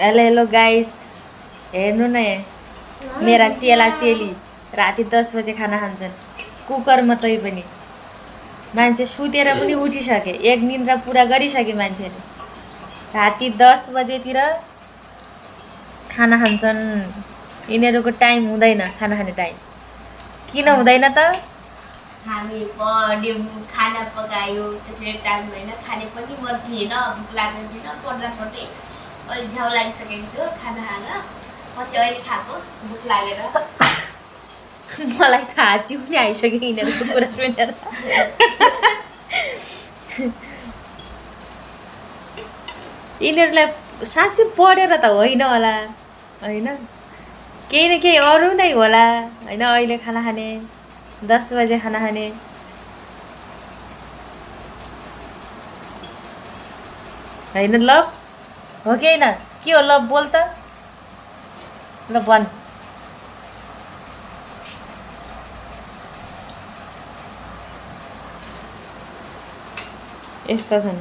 Hello hello guys, हेर्नु न मेरा चेला चेली राति 10 बजे खाना खान्छन् कुकरमा। तै पनि मान्छे सुतेर पनि उठिसके, एक निन्द्रा पुरा गरिसके मान्छेले। राति 10 बजेतिर खाना खान्छन्। यिनीहरूको टाइम हुँदैन, खाना खाने टाइम किन हुँदैन त? हामी पढ्यो, खाना पकायो, त्यसरी टाइम होइन। खाने पनि मन थिएन, भोक लागेको थिएन, पढ्दा पढ्दै अहिले झ्याउ लागिसकेको थियो खाना खान। पछि अहिले खाएको भोक लागेर। मलाई थाहा चिउनी आइसक्यो यिनीहरूको कुरा सुनेर। यिनीहरूलाई साँच्चै पढेर त होइन होला, होइन केही न केही अरू नै होला, होइन। अहिले खाना खाने, 10 बजे खाना खाने। होइन ल, हो कि होइन? के हो ल, बोल त ल, भन्। यस्ता छन्।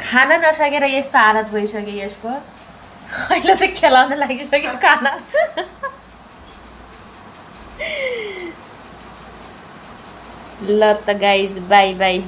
खान नसकेर यस्तो हालत भइसक्यो यसको। अहिले त खेलाउन लागिसक्यो खाना। ल त गाइज, बाई बाई।